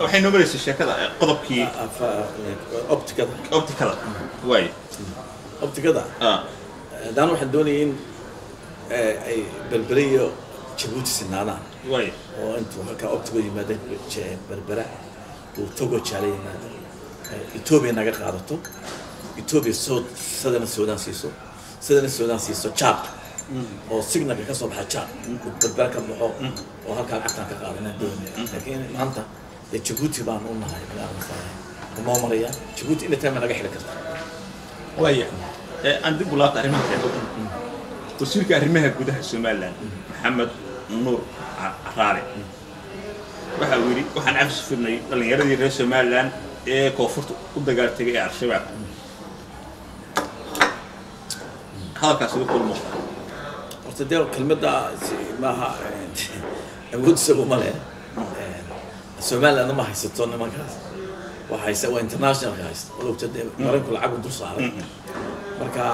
Waxay noo maraysay sheekada qodobkii opticada. Opticada waay. Opticada haddana waxaan doonayay in ay Berbere iyo Jabuuti sinaadaan waay, oo intuu halkaa optigo yimaado Berbera, uu Togo Jaale yimaado, Etoobiya naga qaadato, Etoobiya soo sadana Suudaan siiso, sidana Suudaan siiso Jaad, oo signalka ka soo baxa Jaad uu Berbera ka baxo, oo halkaa lacagtaan ka qaadanaa doonaya. Laakiin maanta dee Jabuuti baan u nahay magaalada noo maraya Jabuuti, anytime naga xili karta. Waaya, aan dib u laabta arrimaha siyaasadda. Wasiirka arrimaha gudaha Somaliland Maxamed Nuur Caraale waxa uu yidhi: waxaan cafis fidnay dhallinyaradii reer Somaliland ee koonfurta u dagaaltegay ee Al-Shabaab. Hadalkaasi wuxuu muuqdaa. Horta dee kelmadda maaha awood isagu ma leh. Somalilandna ma haysato nimankaas, waxa haysta waa internationalka haysta. Waad ogta dee Maraykanku lacag u dul saaray. Marka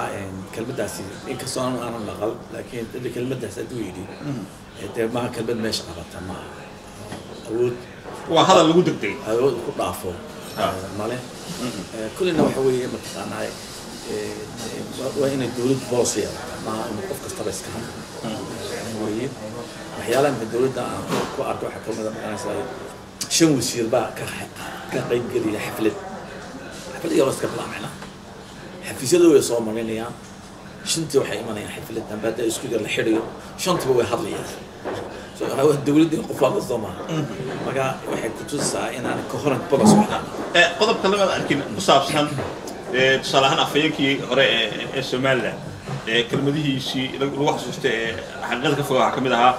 kelmaddaasi inkastoo aanan maqal, laakiin de kelmaddaas hadduu yidhi, dee maaha kelmad meesha qabata, maaha awood. Waa hadal lagu degdegay. Awood ku dhaafo male. Kullina waxa weeye mataqaanaa waa inay dowladdu policy yeelataa, maaha inuu qof kastaba iska hadlo weeye. Waxyaalaha imika dowladda aan ku arko waxaa kamid a, maqanaysaa, shan wasiir baa ka qayb gelaya xaflad, xaflad yaroo iska bilaa macna. Xafiisyada way soo marinayaan, shantii waxay imanayaan xaflad dambe hadda isku yar la xidhayo, shantiba way hadlayaan. So dowladda in qof hadla soo maaha. Marka waxay kutusisaa inaan coherent policy waxaan. Qodobka labaad arkin ku saabsan, tusaale ahaan afhayeenkii hore ee Somaliland kelmadihiisii lagu xasuustay ee xaqiiqada ka foga waxaa ka mid ahaa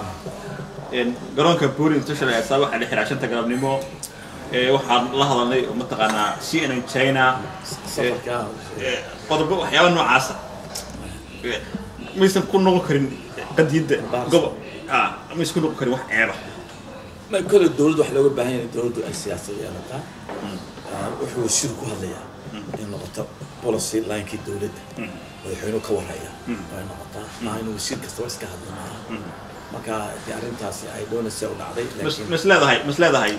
garoonka Booli International ee waxaa la xiraa 5ta galabnimo. Waxaan la hadalnay mataqaanaa CNN China. Safarka. Qodobo waxyaaba noocaasa maysan ku noqon karin qadiyadda gobo, maysan ku noqon karin wax ceeba. Ma kole dowladdu waxa looga baahan yahay dowladdu ay siyaasad yeelataa. Wuxuu wasiir ku hadlayaa in noqoto policy linekii dowladda, madaxweynuhu ka warhaya way noqotaa, maaha inuu wasiir kastaba iska hadlo maaha. Marka dee arrintaasi ay doonaysa u dhacday, laakiin mas leedahay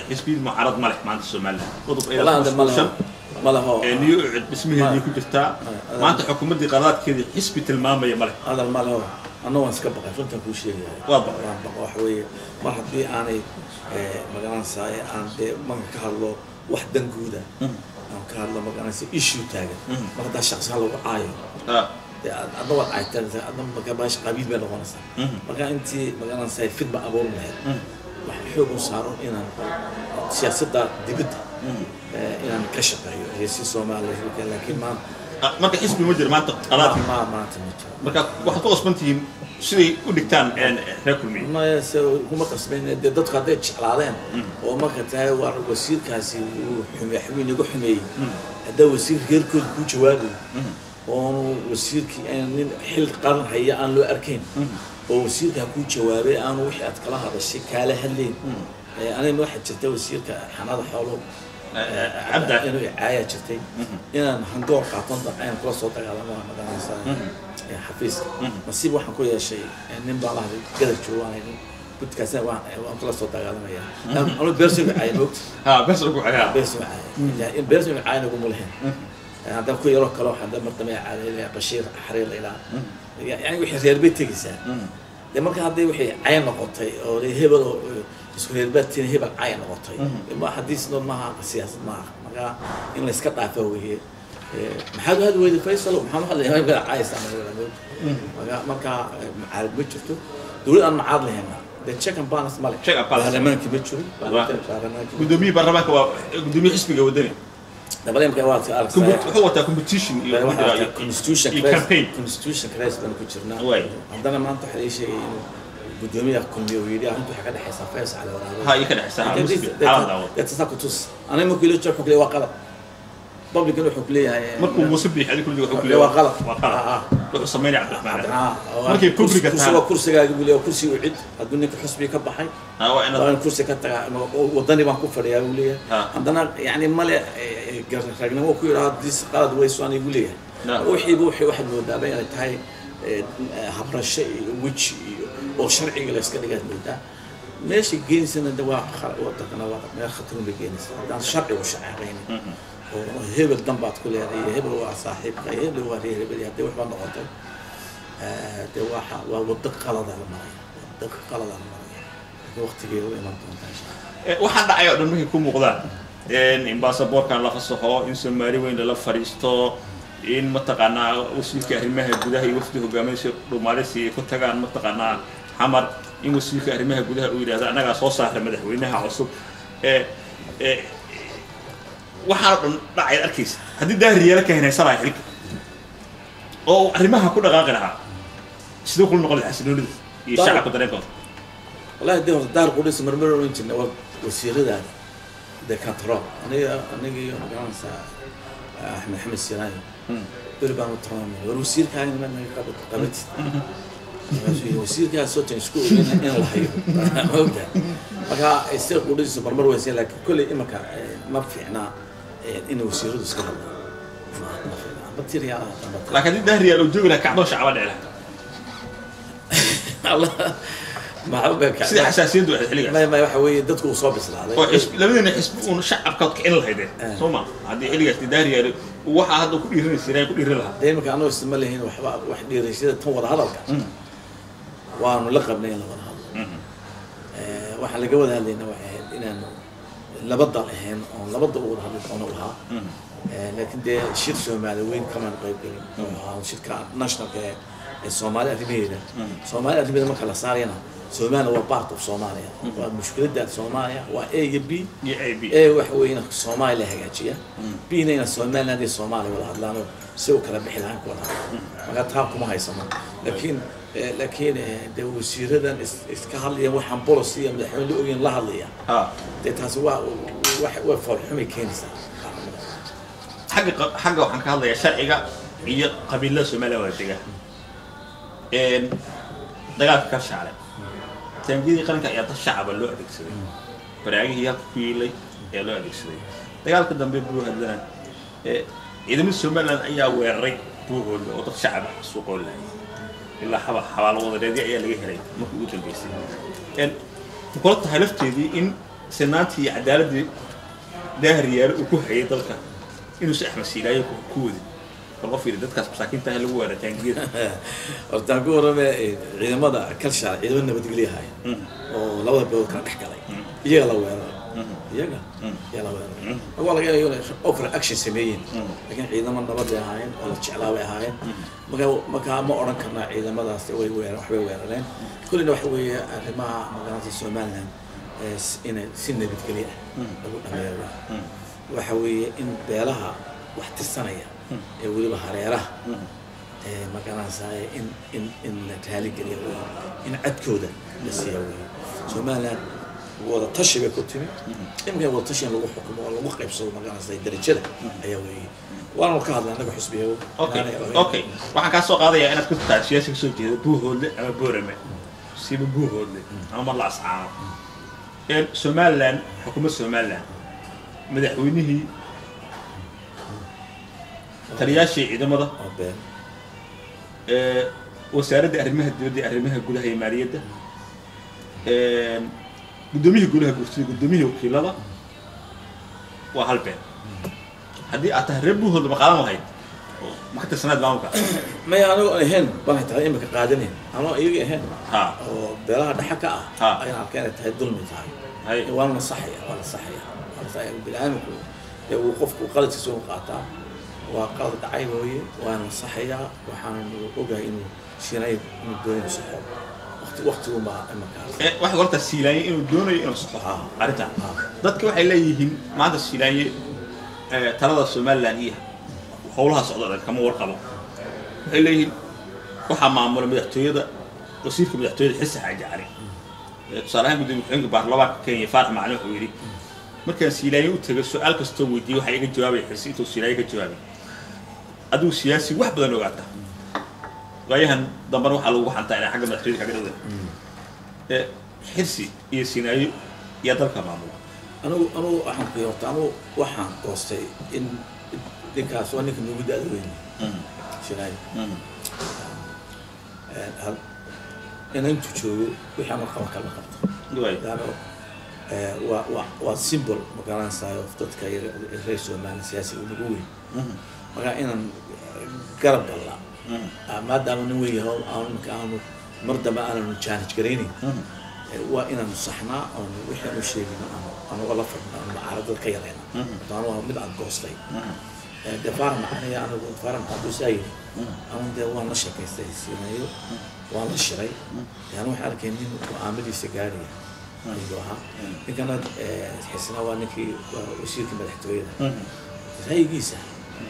xisbiyad mucaarad ma leh maanta Somaliland qodob wallahi anda ma leho, ma leho. Niyo ucid dhismaheedii ku jirtaa maanta xukuumaddii qadaadkeedii xisbi tilmaamaya ma leh. Hadal ma leho. Anna waan iska baqay, runtaan kuu sheegaya. Waa baqay. Waan baqay. Waxa weeye mar haddii aanay magaranaysaa aan dee marka ka hadlo wax dan guuda aan ka hadlo, magaranaysa issue taagan, mar haddaa shaqsi ha lagu caayo, dee adna waad caaytaan, adna marka meesha qabiil bay noqonaysaa. Marka intii magaranaysaa fidma abuurin lahayd, waxaan xoog u saaro inaan siyaasadda dibadda inaan ka shaqeeyo iyo si Soomaaliya, laakiin maanta Marka xisbi ma jiro maanta qadaadka? Ma maanta ma jiro. Marka waxaad ku qasban tihiin siday u dhigtaan reer Kulmiye. Maya, se kuma qasbayn. Dee dadku hadday jeclaadeen oo marka tahay war wasiirkaasi wuu xume, xubin igu xumeeyey, haddaa wasiirka reerkooda kuu jawaabayo oonu wasiirkii aan nin xil qaran haya aan loo arkayn, oo wasiirka kuu jawaabay aanu wixii aad kala hadashay kaala hadlayn. Aniga waxaa jirta wasiirka xanaada xoolo Cabda inuu caayaa jirtay, inaan hangoor qaaton ayaan kula soo dagaalamo magaranaysaa xafiiska. Nasiib waxaan ku yeeshay nin baa la hadlay gadar joogo, aan gudkaasna waan kula soo dagaalamaya. Anu beersigu caaya moogta. Ha, bes ugu cayaa. Beersigu caaya, in beersigu caaya naguma lahayn. Haddana ku yaroo kale waxaan mar dambe caaya Bashiir Xariir la ilaa, yani wixii reer bay tegaysaa. Dee marka haddii wixii caya noqotay oo hebel oo isku reerbaadtiin hebel caya noqotay, ma hadiisno maaha, siyaasad maaha. Marka in la iska dhaafa weeye. Maxaad u hadli weyday Faysal? Maxaan u hadlaya markaa caayaysaa? Marka mucaarad ma jirto, dowlad aan mucaarad lahayna dee check and balance male. Check and balance. Baarlamaankii ma jiro, baarlamaankii. Guddoomiye baarlamaanka waa guddoomiye xisbiga Wadani. Dabadeemka waad aragtaa. Wuxuu wataa competition iyo constitution iyo campaign. Constitution crisis baan ku jirnaa. Haddana maanta waxaa ii sheegay inuu guddoomiyaha Kulmiye uu yidhi arrintu waxay ka dhexaysaa Faysal Cali Waraabe. Ha, iyo ka dhexaysaa xaalad daawad. Dee tasaa ku tus aniga markuu ila joogo wuxuu ku leeyahay waa qalad, publican wuxuu ku leeyahay. Markuu Muuse Biixi adiga kulliga wuxuu ku leeyahay waa qalad. Waa qalad wuxuu sameynaya Cabdiraxmaan markay publica tahay. Waa kursigaaga buu leeyahay, kursi u cid hadduu ninka xusbiga ka baxay waa inaad waa in kursi ka tagaa. Wadani baan ku fadhiyaa buu leeyahay. Haddana yani male ragnimo ku yidhaha dis qalad weyso anigu leeyahay. Wixiiba wixii waxaad moodaaba inay tahay habrasho iyo weji iyo oo sharciga la iska dhigaad moodaa. Meesha geenaysana de waa wadankana waa meel khatarun bay geenaysaa haddaan sharcigu shaqeynin oo hebel dan baad ku leedahay iyo hebel waa saaxiibka iyo hebel waa reer hebel, haddii waxba noqoto dee waxa waa waddo qalada la maraya, waddo qalada la maraya, laakiin waqtigeeda u iman doontaa insha Allah. Waxaan dhacay oo dhan markay ku muuqdaan in baasaboorkan la fasaxo, in Soomaali weyn lala fadhiisto, in mataqaanaa wasiirka arrimaha gudaha iyo wafdi hogaaminaysa dhumaalisi ay ku tagaan mataqaanaa Xamar, in wasiirka arrimaha gudaha uu yidhahdo annagaa soo saara madaxweynaha cusub, waxaan oo dhan dhacayd arkaysa, haddii Daahir ka hinaysanaya xilka oo uu arrimaha ku dhaqaaqi lahaa, sidee kula noqon lahaa xasiloonida iyo shacabka dareenkooda? Wallahi dee horta Daar qudhis marmar oran jirnay waa wasiiradaada dee control. Aniga iyo magaranaysaa Axmed Xamed Sinaayo beri baan u tabanay, war wasiirkaaga ma naga qabatid? Markaasuu yidhi wasiirkaas soo tan isku ogeyna in la hayo, ma ogtahay? Marka isaga qudhis marmar weyse, laakiin kolley imanka ma fiicna in wasiiradu iska hadlaan, ma fiicna amba tiriyaalaha amba Laakiin haddii Daahir Yaal uu joogi lahaa, kacdoon shacaba dhici lahaa. Allah maxaa Sida xasaasiyaddu ahayd xilligaas. May, waxa weeye dadku uu soo bislaaday. Oo xisbi labadiina xisbi uun shacabkaad kicin lahaydeen soo ma? Haddii xilligaas Daahir Yaal uu waxaa hadda ku dhiiranaysa ku dhiiran lahaa. Dee imanka anuu isma lihin waxba wax dhiirashada tan wada hadalka waanu la qabnay in la wada hadlo. Waxaan laga wada hadlayna waxay ahayd inaanu laba dal ahayn oon laba dal u wada hadli doono ahaa. Laakiin dee shir Soomaali weyn kamaan qayb gelin oo ahaa shirka nationalka ee Soomaali arrimaheeda. Soomaali arrimaheeda marka la saarayana, Soomaaliya waa part of Soomaaliya, waa mushkiladda Soomaaliya waa A iyo B. Iyo A B. A waxa weeye in Soomaaliya la hagaajiya, B na ina Somaliland iyo Soomaaliya wada hadlaan oo si u kala bixi lahaan ku wada hadlaan. Marka taa kuma haysano, laakiin dee wasiiradan iska hadlaya waxaan policy iyo madaxweyne la ogyin la hadlaya, dee taasi waa wax way foolxumay keenaysaa. Xagga waxaan ka hadlayaa sharciga iyo qabiilada Soomaaliya wada dega. Dagaalka ka shaclay taangiyadii qaranka ayaa dad shacaba loo adeegsaday, baraagihii halka ku yiilay ayaa loo adeegsaday. Dagaalka dambe buu hadlana ciidamada Somaliland ayaa weeraray Buuhoodle oo dad shacaba suuqoo laayay, ilaa xaba xabaalo wadareedyo ayaa laga helay markii ugu dambeysay. Ma kula tahay lafteedii in sinaantii iyo cadaaladii Daahir Yaale uu ku hayay dalka inuusan Axmed Siilaayo ku wadin? Bal qof yidhi dadkaas masaakiinta ah lagu weeraray taangiyada. Hortaan ku warrame, ciidamada Kalshaal ciidamo nabadgelyo haya oo labada beelood kala dhex galay, iyaga la weeraray, iyaga ayaa la weeraray. Marka waa laga yaabaa inay over action sameeyeen, laakiin ciidamo nabad bay ahaayeen oo la jeclaa bay ahaayeen. Marka ma odhan karnaa ciidamadaas way weerar waxbay weerareen. Kullina waxa weeye arrimaha magaalada Somaliland inay si nabadgelyo ah lagu dhameeyo wey. Waxa weeye in beelaha wax tirsanaya ee weliba hareeraha magaranaysaa in la raaligeliya wey, in cadkooda la siiya wey. Somaliland wada tashi bay ku timi, iminka wada tashi in lagu xukumo oo lagu qaybsado magaranaysaa darajada ayaa weeye, waanu ka hadlay annaga xisbiga. Okay, waxaan kaa soo qaadayaa inaad ku tahay siyaasi kasoo jeeda Buuhoodle ama Boorame, siba Buuhoodle ama Laascaano. Somaliland, xukuumadda Somaliland, madaxweynihii, taliyaashii ciidamada, oo been wasaaradda arrimaha dibadda iyo arrimaha gudaha iyo maaliyadda, guddoomiyihii golaha guurtida, guddoomiyihii wakiilada waa hal been. Haddii aad tahay reer Buuhoodle, ma qaadan lahayd oo ma ka tirsanayd maamulka? Maya, anigoo ahayn baan tahay imika qaadanayn anoo iyaga ahayn oo beelaha dhexe ka ah ayaan arkay inay tahay dulmi tahay. Waana la saxaya, waa la saxaya, waa la saxaya. Bini'aadamku dee uu qofku qaladkiisa uu qaataa, waa qalad dhacay mooye, waana la saxayaa. Waxaan ogahay inuu Siinay inuu doonayo inuu saxo, waqti waqtiguunbaa imanka. Waxay horta Siilaanye inuu doonayo inuu saxo arrintan. Dadka waxay leeyihiin maanta Siilaanye talada Somaliland iyo howlaha socda dhan kama warqabo. Waxay leeyihiin waxaa maamula madaxtooyada, wasiirka madaxtooyada Xirsi Xaaji Cali. Tusaale ahaan gudoomiye ku-xigeenka baarlamaanka Kenya Faarax Macalin wuxuu yidhi markaan Siilaanye u tago su-aal kastoo weydiiyey waxaa iga jawaabaya Xirsi intuu Siilaanye ka jawaabay. Adigu siyaasi wax badan ogaata, waayahan dambena waxaa lagu xantaa inay xagga madaxtooyada kaga dhowda. Xirsi iyo Siinaayo yaa dalka maamula? Anigu waxaan ku horta anigu waxaan goostay in ninkaas waa ninka noogu da'da weyn Sinaayo in intuu joogo wixii ama qaban kala qabto. Yaano waa symbol, ma garanaysaa, of dadka reer Somaliland, siyaasiga ugu weyn. Marka inaan garab galnaa, maadaama nin weyn yahay, aanu imika aanu mar dambe aananu challenge garaynayn, waa inaanu saxnaa oonu wixii aanu sheegino aanu anuga la fadhno, aanu mucaaradada ka yarayna. Horta anu waa mid aan goostay. Dee Faarax Macaniya, anigu Faarax Maxamed saa yidhi, anu dee waan la sheekaystay Siinayo, waan la shiray. Dee anu waxaan arkay nin go-aamadiisa gaaraya ayuu ahaa ninkana. Xisna waa ninkii, waa wasiirkii madaxtooyada, ra'yigiisa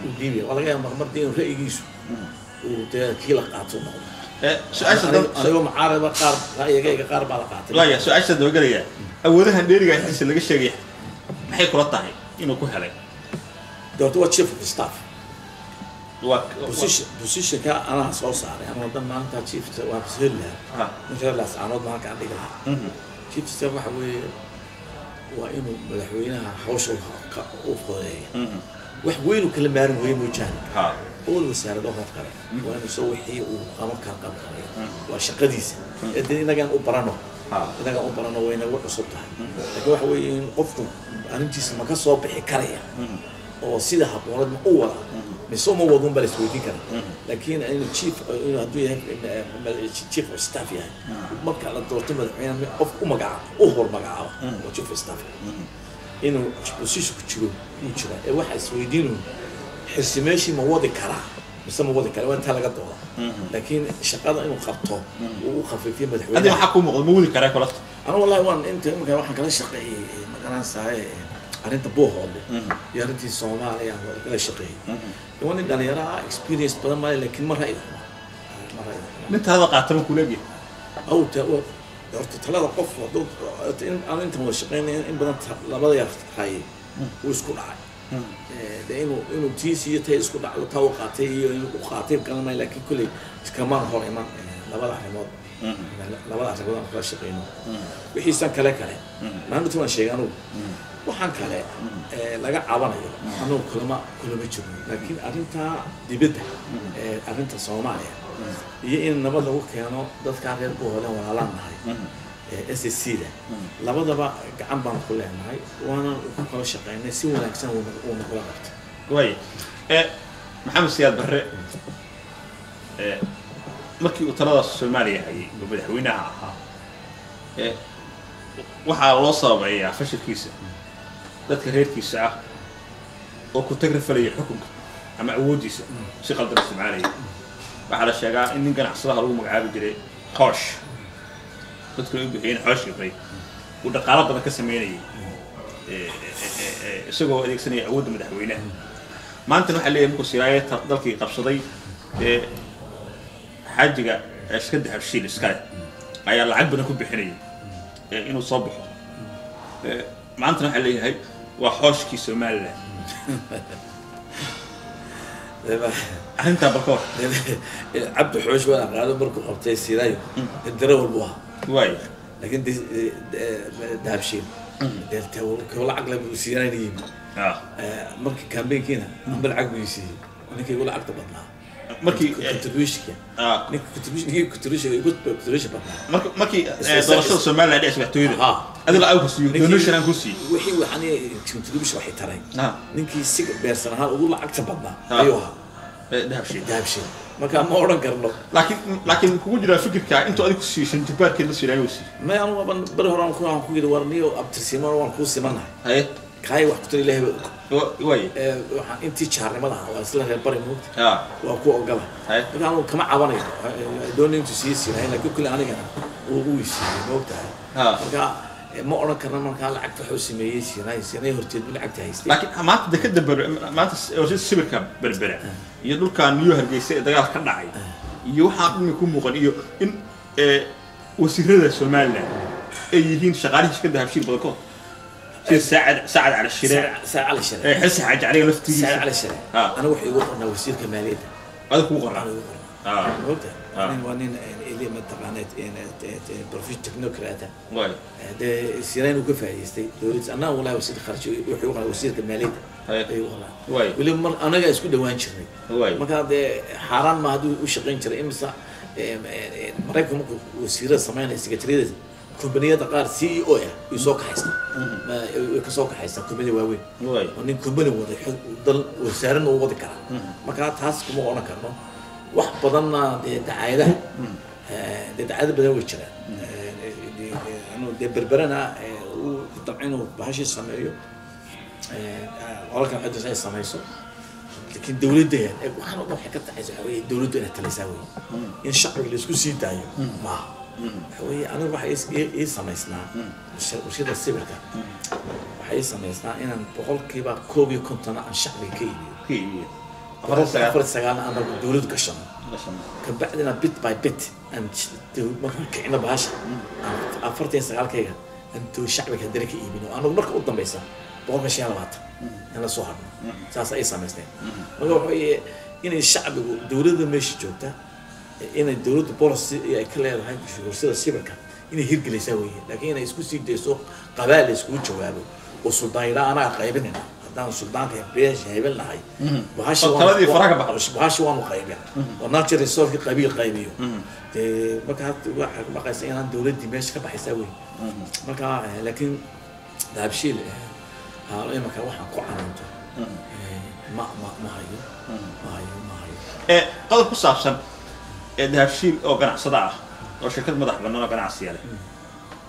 uu dhiibaya. Waa laga yaaba marmar dee inuu ra'yigiisu uu dee kii la qaato noqdo. Su-aasha anigoo mucaarada qaar ra'yigayga qaar baa la qaatay. Waaya, su-aasha dabagelaya, awoodahan dheeriga xilsi laga sheegaya maxay kula tahay inuu ku helay? Dee horta waa chief of staff. Waa Positionka anaa soo saaray. Anoo dan maalintaa chief waa heli lahaa nin reer Laascaanood baan halkaan dhigi lahaa. Chief staff waxa weeye waa inuu madaxweynaha hawsha u fududeeya, wax weyn uu kala maarin weeye moojaane. Ool wasaaradahoo kale waa inuu soo wixii uu qaban kara qaban karayo, waa shaqadiisa. Ee dee inagaan u barano, inagaan u barano, way nagu cusub tahay. Laakiin waxa weeye in qofku arrintiisa ma ka soo bixi karaya oo sida habbooneed ma u wada mise uma wadun baa la isweydiin karaa. Laakiin inuu chief, inuu hadduu yahay chief of staff yahay, marka la doorto madaxweyne qof u magacaabo, u hor magacaabo oo chief of staff, inuu position ku jiro uu jira. Ee waxa isweydiinu, Xirsi meeshii ma wadi karaa mise ma wadi karaa, waa intaa laga dooda. Laakiin shaqada inuu qabto uu u khafiifiyo Haddi madaxweynaha. Maxaa kuu muuqda? Ma wadi karaa kulata? Anu wallahi waan inta imika waxaan kala shaqeeyey, magaranaysaa, arrinta Buuhoodle iyo arrintii Soomaaliya aan kala shaqeeyey. Waa nin dhalinyaro ah, experience badan male, laakiin ma ra'yi xuma, ma ra'yi xuma. Nin talada qaata ma kuleegyahay? Aw ta horta talada qof hadduu in aan intan wada shaqeynay in badan labada yar ra'yi uu isku dhacay. Dee inuu tiis iyo tay isku dhacdo, taa uu qaatay iyo inuu u qaatay garan maayo, laakiin kolley iskamaan hor iman labada arrimood, labada arrimood aan kala shaqeyno. Wixiisan kale maalinta waan sheegay anugu, waxaan kale laga cabanayo anugu kulama jirno. Laakiin arrinta dibadda, arrinta Soomaaliya iyo in nabad lagu keeno dadkaan reer Buuhoodeen walaalaan nahay, SSC da labadaba gacan baan ku leenahay, waana ku kala shaqeynay si wanaagsan, wuuna kula qabtay. Waaya, Maxamed Siyaad Barre markii uu taladaas Soomaaliya hayay oo madaxweynaha ahaa, waxaa loo sababeeyaa fashilkiisa dadka reerkiisa ah oo ku tagrifalaya xukunka ama awooddiisa si qaldan isticmaalaya. Waxaa la sheegaa in nin ganacsadaha lagu magacaabi jiray Xoosh, dadkuna u bixiyeen Xoosh Ibray, uu dhaqaalo badan ka sameynayay isagoo adeegsanaya awoodda madaxweynaha. Maantana waxaa leeyahay markuu Siraaye dalkii qabsaday, xaajiga shirkadda Habshiil iskale ayaa lacag badan ku bixinayay inuu soo baxo. Maantana waxaa leeyahay waa Xooshkii Somaliland. Arrintaa balka hor. Cabdi Xoosh waan aqaano. Markuu qabtay Siraayo darawal buu ahaa. Laakiin Dahabshiil dee lacag le buu siinayn yimi. Markii campaignkiina amba lacag buu siiyey, ninkii igu lacagta badnaa. Markii contributionka, ninka contribution, ninkii contribution igu contribution badnaa. Markii doorashada Somaliland dhacaysa madaxtooyada, adiga lacag ku siiyo, donation aan ku siiyo. Wixii waxaan contribution waxay taray, ninkii si beersan ahaan ugu lacagta badnaa ayuu ahaa. Dahabshiil. Dahabshiil. Marka ma odhan karno. Laakiin kugu jiraa fikirka intuu adigu ku siiyo shan jibbaarkeed la siinayo uu siiyo? May, anu aban beri hore aan ku yidhi, war niyo abtirsiiman waan kuu simanahay. Kaay wax ku tari Ilaahay baa og. Waay. Waxaan intii jaarnimada ahaa waa isla reer bari moogta. Waa ku ogola. Marka anu kama cabanayo doon intuu sii siinahay, laakiin kulli anigana uu u siiyey moogtahay. Marka ma odhan karna markaa lacagta waxuu sameeyey Siinay horteed bu lacagta haystay. Laakiin maanta dekada maanta horseed sawirka Berbera iyo dhulka New Hargeysa ee dagaal ka dhacay iyo waxaa dhumi ku muuqan iyo in wasiirada Somaliland ay yihiin shaqaalihii shirkadda Habshiil badankood, sida Saacad Cali Shire. Saacad Cali Shire. Xilsi Xaaji Caliga laftigiisa. Saacad Cali Shire. Anigu wuxuu igu qornaa wasiirka maaliyadda. Adiga kugu qornaa? Anigu igu qornaa moogtahay. Nin waa nin ili mataqaaneed profession technocrat. Dee Sirayn uu ka faa'iidaystay dowladda annaga wallahi wasiirka kharji wuxuu igu qornaa wasiirka maaliyadda ayuu qornaa. Weli mar anaga isku dhawaan jirnay. Marka dee xaaraan ma hadduu u shaqayn jiray imisa Maraykanku markuu wasiirada sameynaya secretariyada Kombaniyada qaar CEO ah way soo kaxaysta, way ka soo kaxaysta kombaniya waaweyn. Oo nin kombani waday dal wasaarana uu wadi karaa. Marka taas kuma odhan karno wax badanna. Dee dacaayadaha, dee dacaayado badan way jiraan. Dee Berberana uu ku damco inuu bahashii sameeyo, qolalkan waxay doonaysaa ay samayso, laakiin dawladda waxaan oo dhan waxay ka taxaysa waxa weeye dawladdu inay talisaa weeye, in shacbiga la isku sii daayo maaha. Waxa weeye anigu waxa ii samaysnaa warshada sibirka, waxay ii samaysnaa inaan 51% aan shacbiga ka iibiyo, 49-na anagu dawladdu gashano, kabacdina bit by bit aan markaan kicino bahasha aan 49-kayga aan shacbiga haddana ka iibino, anagu marka u dambeysa 25% in la soo hadhno. Saas ay samaysteen. Marka waxa weeye inay shacbigu dawladda meesha joogta, inay dawladdu policy ay ka leedahay sida sibirka inay hirgelaysaa weeye, laakiin inay isku sii dayso qabaal la iskugu jawaabo oo suldaan yidhaa anaga qaybinayna, haddaan suldaanka beesha hebel nahay bahashi waanu qaybin oo natural resource qabiil qaybiyo. Dee marka hadda waxaa ka baqaysa inaan dawladdii meesha ka baxaysaa wey. Marka laakiin Dahabshiil imaka waxaan ku canaanto ma hayo, ma hayo, ma hayo. Qodob ku saabsan Dahabshiil oo ganacsada ah oo shirkad madax bannaan oo ganacsiya leh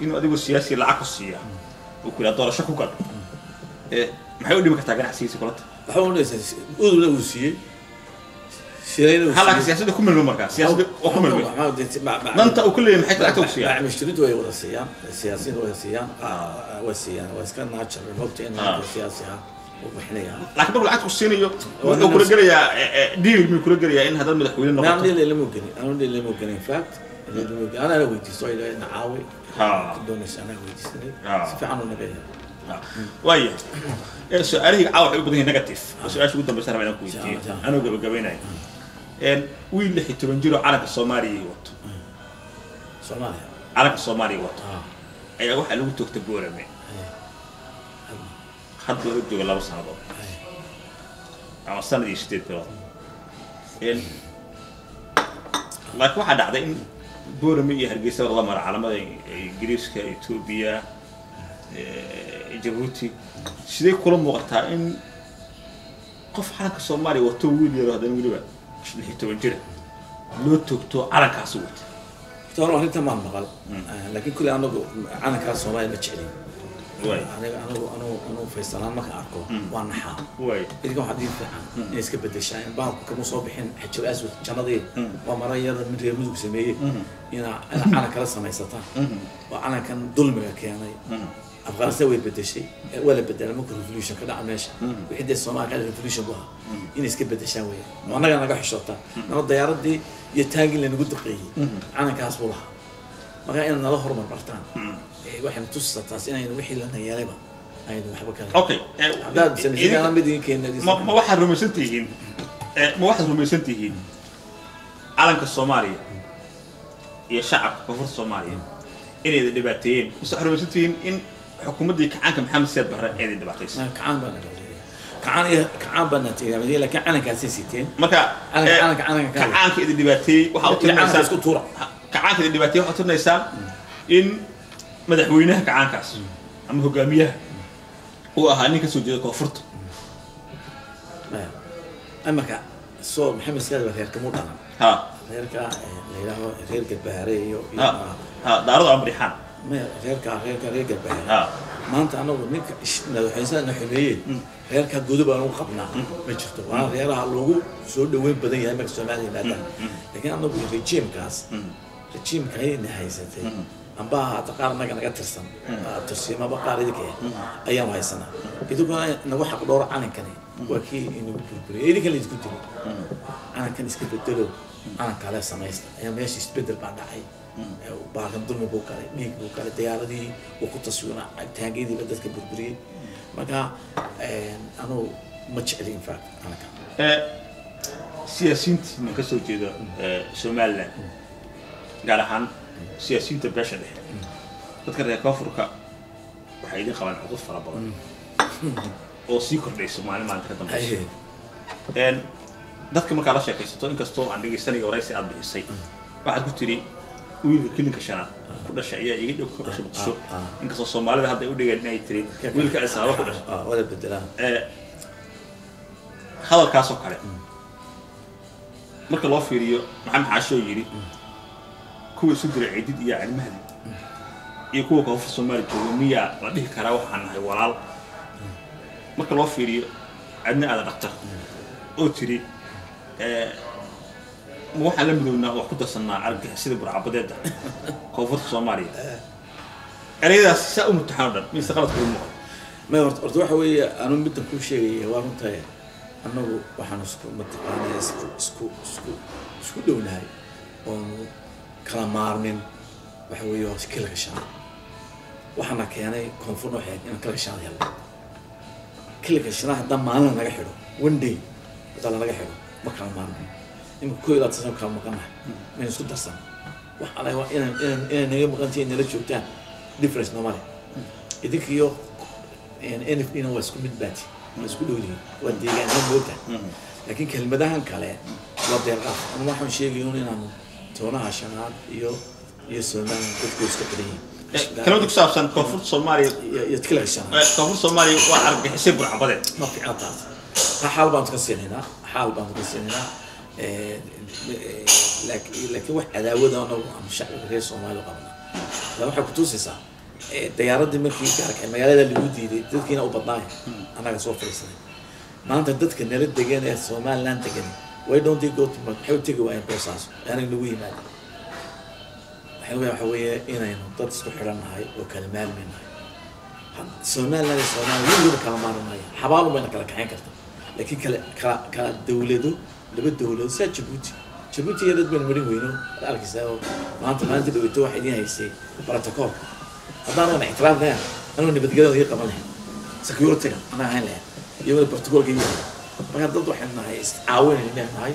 inuu adigu siyaasi lacag ku siiya uu ku yidhaha doorasho ku gal, maxay u dhimi kartaa ganacsigiisa kulanta? Waxba unaysa, udubna uu siiyey, shirayna uu hal laakiin siyaasadda ku milmo, markaa siyaasadda oo ku milmay danta uu ku leeyahay maxay lacagta ku siiyaa? Mushtariintu way wada siiyaan, siyaasiyiintu way siiyaan, way siiyaan, waa iska natural mogta in ninka siyaasi ah uu bixinaya. Laakiin markuu lacagta ku siinayo wuxuu kula gelayaa deal, miyuu kula gelayaa in haddaad madaxweyne noqoto? Deal lama gelin, anu deal lama gelin. In fact lama gelin, anana weydiisto nacaawi doonaysa, anaa weydiisanay, si fiican u naga yahay. Waaya, su-aalihii caawa waxay u badan yihiin negative. Su-aasha ugu dambaysa rabaa inaan ku weydiiyo anuu gabagabaynayo. Wiil 16 jir oo calanka Soomaaliya wato, Soomaaliya, calanka Soomaaliya wato ayaa waxaa lagu toogtay Boorame hadda laga jooga 2 sanadood ama sanad iyo 8 bilood. Laakiin waxaa dhacday in Boorame iyo Hargeysa la mara calamada Ingiriiska, Etoobiya, Jabuuti. Sidee kula muuqataa in qof calanka Soomaaliya wato, wiil yaro haddana weliba 16 jira, loo toogto calankaasi wata? Toona arrinta maan maqal, laakiin kulli anagu calankaas Soomaaliya ma jeclin. Aniga anigu anigu anigu Faysalaan markaan arko waa naxaa. Idinka waxaa diin fiican inay iska bedeshaan in bahalku kama soo bixin xajar aswad jannadii, waa mara yar mid reer Mudug sameeyey, ina calan kala samaysataan oo calankan dulmiga keenay. Afghanistan way bedeshay, waa la bedelay marka revolution ka dhaca meesha, wixii dee Soomaaliya ka revolution bu ahaa, inay iska bedeshaan weeyaan oo annaga naga xishootaan nala diyaaradii iyo taangii lanagu duqeeyey calankaas buu lahaa. Marka inaad nala horumar bartaan waxayna tusaysaa taas inaynu wixii lana yeelayba aynu waxba kale. Okay, haddaad samaysan mid idin keena. Ma waxaad rumaysan tihiin, ma waxaad rumaysan tihiin calanka Soomaaliya iyo shacabka koonfurta Soomaaliya inayda dhibaateeyeen, mise waxaad rumaysan tihiin in xukuumaddii kacaanka Maxamed Siyaad Barre ayda dhibaataysay? Kacaan baa naga, kacaan iyo kacaan baa na, laakiin calankaasay siteen. Marka calanka calanka kacaanka idin dhibaateeyey waxaa u tirinaysaa isku tuura. Kacaanka idin dhibaateeyey waxaa u tirinaysaa in madaxweynaha kacaankaas ama hogaamiyaha uu ahaa nin ka soo jeeda koonfurta? Amarka soo Maxamed Siyaad baa reerka muu dhalan reerka la yidhaaho reer Garbaare iyo ha Daarada Amrixaan. Maya, reerka reer Garbaare maanta anagu ninka madaxweynaha na xumeeyey reerka godob aan ugu qabnaa ma jirto, waana reeraha loogu soo dhaweyn badan yahay marka Soomaaliya yimaadaan. Laakiin anagu rejiimkaas, rejiimka ayayna haysatay amba haata qaar annaga naga tirsan tirsiimaba qaar idinka ayaanu haysanaa, idinkuna nagu xaq dhowro. Calankani waa kii inagu burburiyay, idinka la idinku dilo. Calankan iska bedelo, calan kale samaysta ayaa meesha isbedel baa dhacay. Baakan dulmi buu galay, dhiig buu galay, diyaaradihii uu ku taswiraa, taangiyadiiba dadka burburiyey. Marka anugu ma jecli in fact calanka. Siyaasiyiinta ma ka soo jeeda Somaliland, gaar ahaan siyaasiyiinta beesha dhexe, dadka reer koonfurka waxay idin qabaan cuqud fara badan oo sii kordhayso maalin maalinta ka dambaysa. Dadka markaa la sheekaysato, inkastoo aan dhegaysanaya waraysi aad bixisay, waxaad ku tidhi Wiilka kilinka shanaad ku dhashay ayaa iga dhow ku dhashay Muqdisho, inkastoo Soomaalida hadda ay u dhigeen inay tiri wiilka Addis Ababa ku dhashay. Wada bedelaan. Hadalkaasoo kale marka loo fiiriyo, Maxamed Xaasho yidhi kuwa isu diray Ciidid iyo Cali Mahdi iyo kuwa koonfur Soomaaliya jooga, miyaa la dhihi karaa waxaan nahay walaal? Marka loo fiiriyo Cadna Aadan Dhakhtar oo tiri ma waxaan la midownaa, wax ku darsannaa argagixisada burcabadeeda koonfurta Soomaaliya, ereyadaas saa u mutaxan o dhan mise qalad kugu muuqda? May, horta waxa weeye, anu middan kuu sheegaya waa runtahay. Annagu waxaan isku mataqaanaa isku dhownahay oonu kala maarmin waxa weeye waa kilka shanaad. Waxaana keenay koonfurna waxay ahayd inaan kilka shanaad helno. Kilka shanaad haddaan maalin lanaga xidho, one day haddaa lanaga xidho, ma kala maarmin. Imika 21 sano kala maqannahay, maynu isku darsan. Wax anaga waa inaan naga maqantihiin, nala joogtaan, difference nooma leh. Idinka iyo NFD na waa isku mid baati, waa isku dhow yihiin, waa deegaano moogta. Laakiin kelmadahan kale waa deelqaaf. Ama waxaan sheegay un inaanu toonaha shanaad iyo Somaliland dadku iska xiran yihiin. Kelmada ku saabsan koonfurta Soomaaliya iyo kilka shanaad, koonfurta Soomaaliya waa argagixisay burcabadeed, ma fiicna taas. Ta xaal baanu ka siinaynaa, xaal baanu ka siinaynaa. Laakiin wax cadaawada anagu ama shacbiga reer Soomaaliya qabnaa la waxay kutusaysaa diyaaradii markii gaarka magaalada lagu diiday, dadkiina u badnaay annaga soo fadhiisanay. Maanta dadka nala degan ee Somaliland degan, why don't they go to, maxay u tegi waayeen Boosaaso anaga nagu yimaada? Waxay waxa weeye inaynu dad isku xidhan nahay oo kala maalmi nahay. Somaliland iyo Soomaaliya weligood kala maarmaya, xabaalun bayna kala kaxayn karta, laakiin kala dawlado, laba dawlado saa Jabuuti iyo dad baynu marin weyno. Ad arkaysaa oo maanta maalinta dhaweyto waxa idiin haysay protocolka. Haddaan ictiraaf lahayn, anuu nabadgelyada ii qaban lahayn, security-ga anaa hayn lahayn, iyagona protocolka ii hayn. Marka dad waxaynu nahay iscaawinayna nahay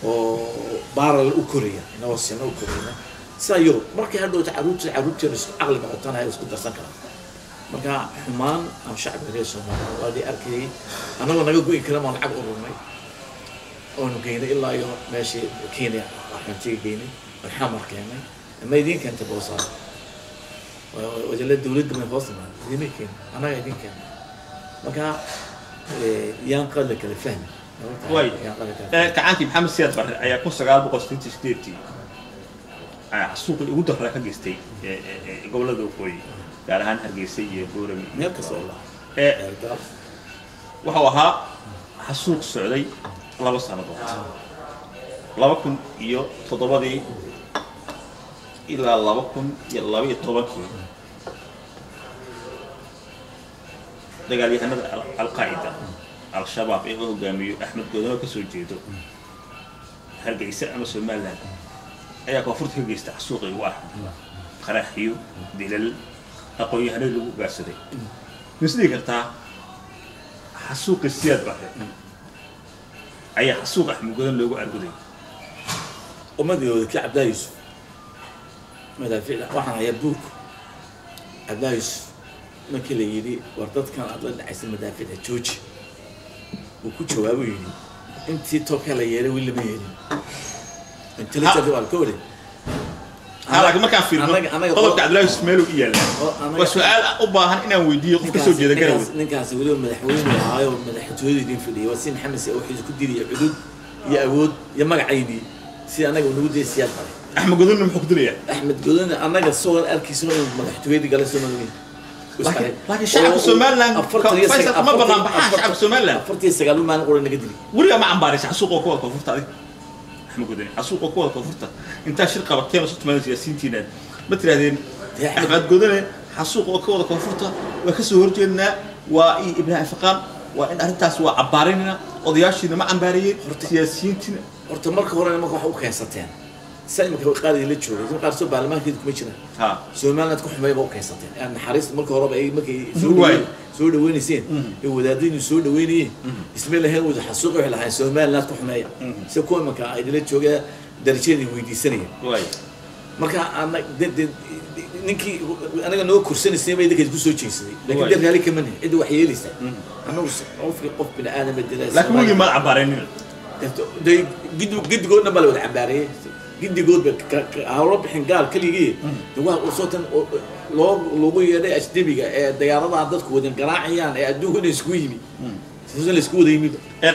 oo baaral u koraya, inagoo sina u korayna sidaa Yurub. Markay hadhowta carruurteenu isku caqli noqotana isku darsan karaan. Marka xumaan ama shacbiga reer Soomaaliya waa dii arkayay annagoo naga go'i kara maan lacag ururnay oonu geynay ilaa iyo meeshii Kenya, qaxoontiga geynay oon Xamar keenay. Ma idiin keentay Boosaaso wajala dawladda may hoos imaan, idiinmay keenay, annaga idiin keenay. Marka yaan qadla kala fahmi. Way yaan qadla kala fahmi. Kacaankii Maxamed Siyaad Barre ayaa 1968-ii xasuuqii ugu daraa ka geystay gobollada waqooyi, gaar ahaan Hargeysa iyo Boorame. Meel kasta oo laha. Wuxuu ahaa xasuuq socday 2 sannadood, 2007-dii ilaa 2012-kii. Dagaalyahanada Alqaacida Al-Shabaab ee u hogaamiyo Axmed Godano ka soo jeedo Hargeysa ama Somaliland ayaa koonfurta ka geysta xasuuqii ugu arxan, qaraxiyo, dilal, aqoon-yahanadii lagu ugaarsaday. Misdhigi kartaa xasuuqii Siyaad Barre ayaa xasuuq Axmed Godan loogu arguday? Ummadooda kii Cabdillahi Yuusuf madaafiicda waxaan hayaa buug. Cabdillahi Yuusuf markii la yidhi war dadkan aad la dhacaysa madaafiicda jooji, uu ku jawaabo yidhi intii toobkaa la yeelay weli lama yeelin, intelligent waa ka wade. Ha, laakiin markaan fiirno qodobka Cabdillahi Yuusuf meeluu i yaallaa, waa su-aal u baahan inaan weydiiyo qof ka soo jeeda Garowe. Ninkaasi weliba madaxweyne ahaayo, madaxtooyada idin fadhiyay, waa si Maxamed si wuxuu ku dilaya cudud iyo awood iyo magacaydii si anaga nagu dayay Siyaad Bare. Axmed Godonna muxuu ku dilayaa? Axmed Godone annaga soo arkayso inuu madaxtooyadii galay soo madowey. Laakiin shacabka Somaliland, Faysal, ma banaan baxaan shacabka Somaliland. 49 maalin qura naga dilay. Weligaa ma cambaaraysa xasuuqoo kuwada koonfurta adig Axmed Godone, xasuuqoo kuwada koonfurta intaa shir qabateen oo soo timaadeen siyaasiyiintiina, ma tirahdeen Axmed Godone xasuuq oo ka wada koonfurta waa ka soo horjeednaa, waa iyo Ibraahim Faqaan, waa in arrintaas waa cambaaraynayna? Odayaashiina ma cambaarayeen, siyaasiyiintiina? Horta marka hore nimanka waxa u keensateen sa imika qaar la joogay, qaar soo baarlamaankeeda kuma jiraan. Somaliland ku xumay ba u keensateen aan naxariista marka horeba ay markay soo dhaweynayseen ee wadaadaynu soo dhaweynayeen isma lahayn wada xasuuq, waxay lahayn Somaliland ku xumeeya sida kuwa imanka ay la jooga darajadeeda weydiisanayeen. Marka ana ninkii anaga noo korsanaysay ba idinka isku soo jeesaday, laakiin dee raali kama nihin cidda wax yeelaysa. Anagu qofkii qof bini aadama dilaa laakiin weligii maad cambaaraynina. Dee gidigoodna baa la wada cambaareeyey. Gidigoodba hawlo bixin gaal keligii waa usootan loo lagu yeedhay ajnabiga ee diyaaradaha dadku wadan garaacayaan ee adduunkuna isku yimi, sidan la isku wada yimid.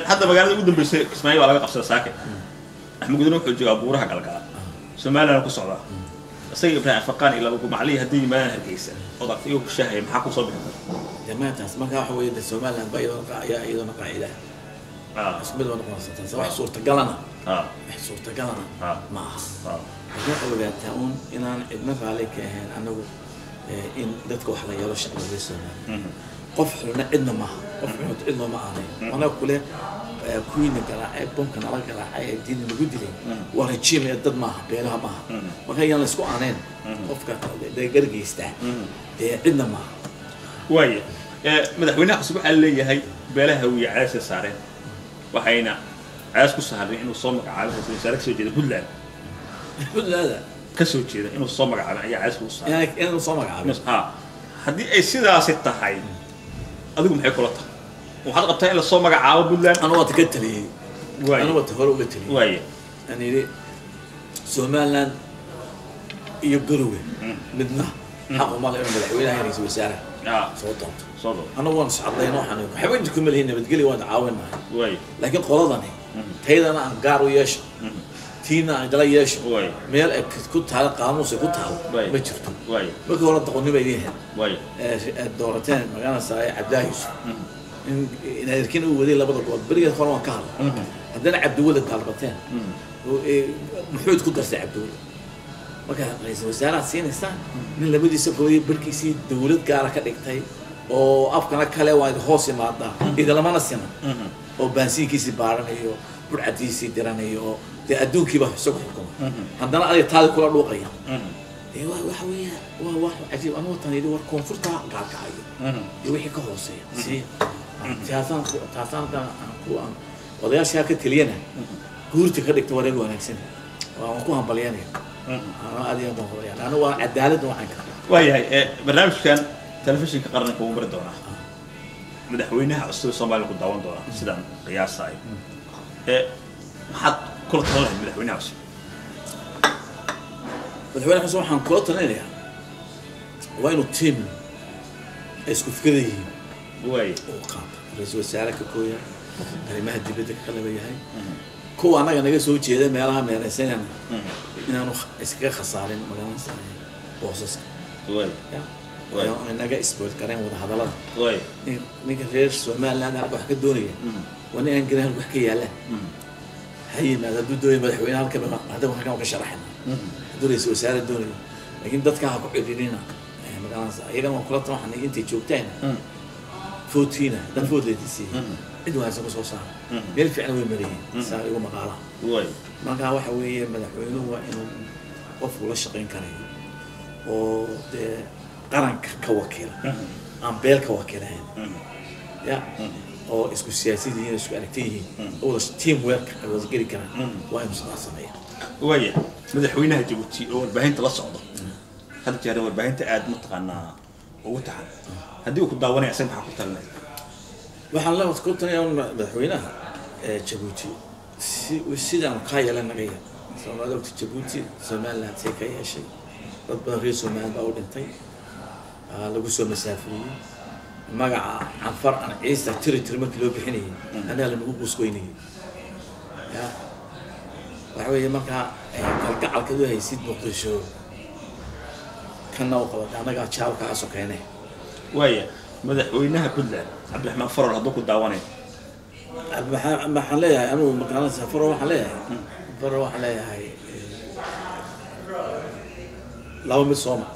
Hadda magaalada ugu dambeysay Kismaayo waa laga qabsaday saake. Axmed Gudane wuxuu joogaa buuraha Galgala, Somaliland ku socdaa isaga Ibraahim Afaqaan iyo laba gumaclihi. Haddii yimaadaan Hargeysa ood aragtay iyagoo ku shaahaya, maxaa kusoo bixi kara? Damaantaas marka waxa weeye de Somaliland ba iyadoo ayaa iyadona qaacida isku mid ba noqonaysa. Taas wax suurtagalana wax suurtagalana ma aha. Laakiin waxay ogaataa uun inaan cidna raalli ka ahayn anagu in dadka wax la yeelo shacbiga reer Somaliland. Qof xulna cidna maaha, qof xulna cid looma aanay. Anaga kule kuwiina garaacay, bomka nala garaacay ee diina nagu dilay waa regime ee dad maaha, beelaha maaha. Marka ayaan la isku aaneyn qofka dee gargeystaa dee cidna maaha. Waaya, madaxweynaha cusub waxaa leeyahay beelaha Hawiye cadaasay saareen, waxayna cadaas ku saareen inuu soo magacaabo ra-iisul wasaare kasoo jeeda Puntland. Puntland ka soo jeeda inuu soo magacaabo ayaa cadaas lagu saaray inuu soo magacaabo. Ha, haddii ay sidaasi tahay adigu maxay kula tahay? Waxaad qabtaa in lasoo magacaabo Puntland? Anu waata ka taliyey, anu waata hore uga taliyey. Waaya, aan yidhi Somaliland iyo Garowe midna xaq uma le inuu madaxweynaha iyo ra'iisul wasaaraha soo doonto. Soo doonto. Annagu waan iscadayno, waxaan waxba inta kuma lihin, nabadgelyo waan caawinahay. Waaya, laakiin qoladani taydana aan gaar u yeesho, tiina aan dala yeesho, waaya, meel ay ku taalo qaamuus ay ku taalo ma jirto. Waaya, markii hore doqonnimo idiin hel waaya aad doorateen magaalanaysaa Cabdilaahi Yuusuf in inaadirkin uu waday labada gobol berigeed hore waan ka hadlay. Haddana Cabdiwalad dalbateen, muxuud ku darsay Cabdiwalad. Marka ra-iisul wasaaraha siinaysaan nin labadiisa gobol iyo barkiisii dawlad gaara ka dhigtay oo afkana kale waa idin hoos imaadaa, idilamana sina, oo baansiinkiisii baaranayo, burcadiisii diranayo, oo dee adduunkiiba isagu xukuma, haddana adiga taadi kula dhuuqaya. Dee waa waxa weeya waa wax cajiib. Anu watan yidhi war koonfurta gaalkacayo iyo wixii ka hooseeya sii taasaan taasaan aan ku aan odayaashaa ka teliyana guurta ka dhigta wareeg wanaagsan waan ku hambalyanaya. Ana aad iyo aad baan hambalyanaya, anu waa cadaaladna waxaan ka waayahay. Barnaamijkan telefishinka qaranka wuu mari doonaa, madaxweynaha cusub ee Soomaaliya ku daawan doonaa sidaan qiyaasayo. Maxaad kula talan lahayd madaxweynaha cusub? Madaxweyne xuseen waxaan kula talinayaa waa inuu team ay isku fikrada yihiin waaya uu qaato, ra-iisul wasaare ka kooya, arrimaha dibadda ka qalaba yahay, kuwa annaga naga soo jeeda meelaha meeraysanana inaanu iskaga khasaarin magaalada boosaska waaya ya inaga isbood gareen wada hadallada. Waaya, ninka reer Somaliland halka wax ka doonaya waa nin aan garan halka wax ka yaalaan. Ha yimaado hadduu doonayo madaxweyne halka hadda halkan ka sharaxna, hadduu ra-iisul wasaare doonayo, laakiin dadka ha ku cidhiidhina magaaladaas. Iyagana waan kula tan waxaan intay joogtaan foodkiina haddaan food leedisiiyey cid wanaagsan kusoo saara, meel fiican way marayeen saa igu maqaalaha. Waaya, marka waxa weeye madaxweynuhu waa inuu qofku la shaqayn karayo oo dee qaranka ka wakiila, aan beel ka wakiilahayn ya, oo isku siyaasad yihiin, isku aragti yihiin, oo wada team work ay wada geli karaan, waa inuu sidaa sameeya. Waaya, madaxweynaha Jabuuti oo warbaahinta la socdo hadda jeer warbaahinta aad mataqaanaa ugu taxan, haddii uu ku daawanaya isaga maxaa ku talinaya? Waxaan la ku talinayaa madaxweynaha Jabuuti si sidaan kaa yeelan naga yar Soomaalida ogta Jabuuti Somaliland say ka yeeshay, dad badan reer Somaliland baa u dhintay, lagu soo masaafuriyey magaca Canfar aan Ciisa tiri tiri markii loo bixinayay annaga lanagu quusgoynayay ya. Waxa weeye markaa kalgacalkaad u haysid Muqdisho kana u qabata annagaa jaabka ka sokeene. Waaya, madaxweynaha Puntland Cabdiraxmaan Farol hadduu ku daawanayo? Waxaan leeyahay anugu magaalada Faro, waxaan leeyahay Faro, waxaan leeyahay laba mid sooma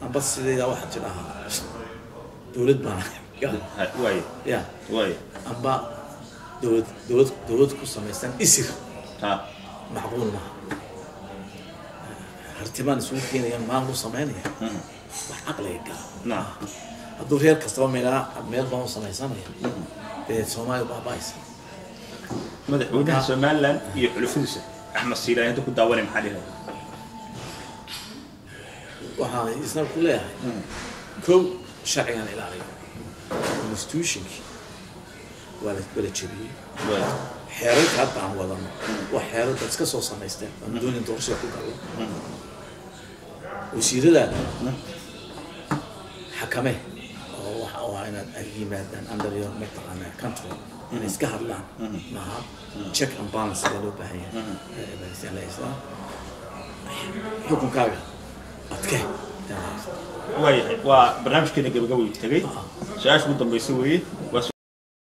amba sideeda waxaa tidhahaa dawlad baan waaya ya waaya amba dawlad ku samaysan isir ha macquul maaha. Hartibaan isugu keenaya maal u samaynaya wax caqliga gala. Naam. Hadduu reer kastaba meelaa meel baan u samaysanaya dee Soomaaliya baaba'aysa. Madaxweynaha Somaliland iyo xulufadiisa Axmed Siilaay hadduu ku daawanaya maxaa dhihi lahayd? Waxaan isna ku leeyahay kow sharcigan ilaaliyo, constitutionkii waa la jebiyey. Waaya. Xeerarka hadda aan wadano waa xeerar dad iska soo samaysteen aan doonin doorashada ku gallo. Wasiiradaada xakame oo waxa waa inaad ay yimaadaan under your, mataqaanaa, control. Inay iska hadlaan maaha. Check and balance baa loo baahan yahay. Xukunkaaga adke. Waayahay, waa barnaamijkeena gabagabay tegay. Su-aasha ugu dambaysa weeye waa